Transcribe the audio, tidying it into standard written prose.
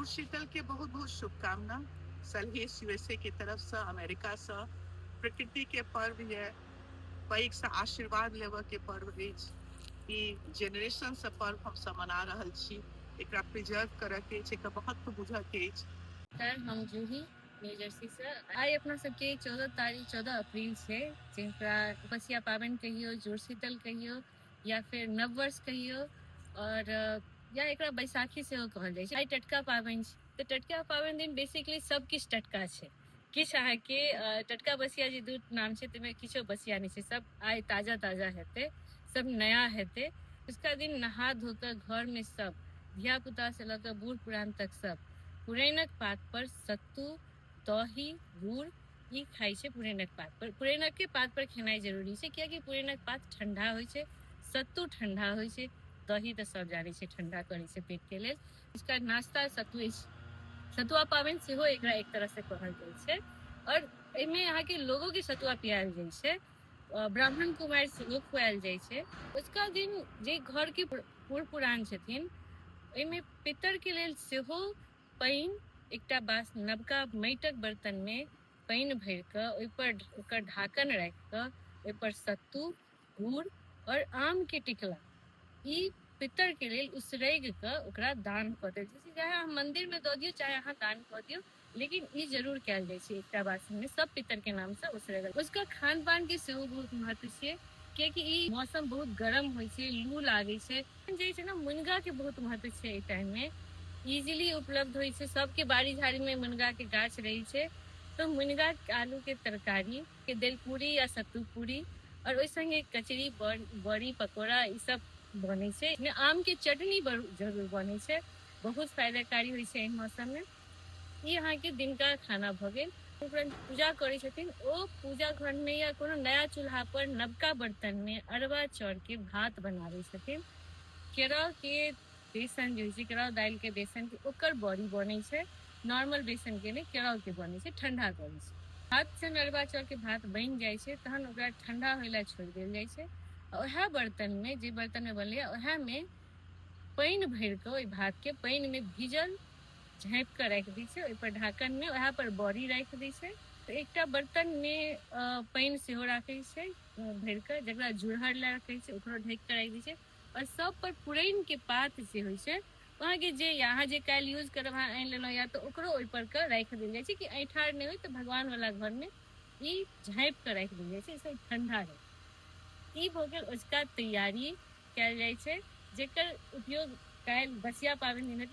जुड़शीतल के बहुत बहुत शुभकामना सलहेश यूएसए के तरफ से, अमेरिका से। प्रकृति के पर्व ये, पैघ से आशीर्वाद लेबऽ के पर्व अछि। ई जेनरेशन से पर्व हम सब मना रहल छी। एकरा प्रिजर्व करऽ के अछि, एकर महत्व बुझऽ के अछि। सर, हम जूही न्यू जर्सी से। आइ अपना सबके 14 तारीख 14 अप्रैल छै, जेकरा बसिया पाबनि कहियौ, जुड़शीतल कहियौ या फिर नववर्ष कहियौ, और या एकरा बैसाखी सेहो कहल जाइ छै। आइ टटका पाबनि छै, तऽ टटका पाबनि दिन बेसिकली सब किछु टटका छै। किछु अहाँके टटका बसिया जे दू नाम छै, ताहिमे किछो बसिया नहि छै। सब आइ ताजा ताजा हेतै, सब नया हेतै। उसका दिन नहा धो कऽ घरमे सब धिया पुता से लऽ कऽ बूढ़ पुरान तक सब पुरैनक पात पर सत्तू, दही, गुड़ ई खाइ छै। पुरैनक पात पर, पुरैनक के पात पर खेनाइ जरूरी छै, कियाकि पुरैनक पात ठंडा होइ छै, सत्तू ठंडा होइ छै, दही तऽ सब जानै छै ठंडा करै छै पेट के लेल। इसका नाश्ता सत्तू अछि। सतुआ पाबनि सेहो एकरा एक तरह से कहल जाइ छै, और एहिमे अहाँके लोगो के सतुआ पियायल जाइ छै, ब्राह्मण कुमारि सेहो खुआयल जाइ छै। उसका दिन जे घर के बूढ़ पुरान छथिन, ओहिमे पितर के लेल सेहो पानि एकटा बास नवका माटिक बर्तन मे पानि भरि कऽ ओहिपर ओकर ढाकन राखि कऽ ओहिपर सत्तू, गुड़ और आम के टिकला ई पितर के लेल उसरैग कऽ ओकरा दान कऽ देल जाइ छै। चाहे अहाँ मंदिर मे दऽ दियौ, चाहे अहाँ दान कऽ दियौ, लेकिन ई जरूर कयल जाइ छै। एकटा बासन मे सब पितर के नाम से उसरगल। उसका खान पान के सेहो बहुत महत्व छै, कियाकि ई मौसम बहुत गरम होइ छै, लू लागै छै। जे छै ने, मुनगा के बहुत महत्व छै। एहि टाइम मे इजीली उपलब्ध होइ छै, सबके बाड़ी झाड़ी मे मुनगा के गाछ रहै छै। तऽ मुनगा आलू के तरकारी के दालि पूरी या सत्तू पूरी और ओहि संगे कचरी, बड़ी, पकौड़ा ई सब बनै छै। आम के चटनी जरूर बनै छै, बहुत फायदाकारी होइ छै एहि मौसम मे। ई अहाँके दिनका खाना भऽ गेल। उपरांत पूजा करै छथिन, ओ पूजा घर मे या कोनो नया चूल्हा पर नवका बर्तन मे अरबा चाउर के भात बनाबै छथिन। केराव के बेसन जे होइ छै, केराव दालि के बेसन के ओकर बड़ी बनै छै, नॉर्मल बेसन के नहि, केराव के बनै छै, ठंडा करै छै। भात से अरबा चाउर के भात बनि जाइ छै, तहन ओकरा ठंडा होइ लए छोड़ि देल जाइ छै। उएह बर्तन मे, जे बर्तन मे बनलैया, उएह मे पानि भरि कऽ ओहि भात के पानि मे भीजल झाँपि कऽ राखि दै छै। ओहिपर ढाकन मे उएह पर बड़ी राखि दै छै। तऽ एकटा बर्तन मे पानि सेहो राखै छै भरि कऽ, जकरा जुड़हर लए रखै छै, ओकरो ढकि कऽ राखि दै छै। आओर सब पर पुरैन के पात जे होइ छै अहाँके, जे अहाँ जे काल्हि यूज करब, अहाँ आनि लेलहुँ, या तऽ ओकरो ओहिपर कऽ राखि देल जाइ छै कि ऐंठार नहि होइ। तऽ भगवान वाला घर मे ई झाँपि कऽ राखि देल जाइ छै, एहिसँ ठंडा रहै। ई भऽ गेल ओझका तैयारी कयल जाइ छै, जेकर उपयोग काल्हि बसिया पाबनि दिन हेतै।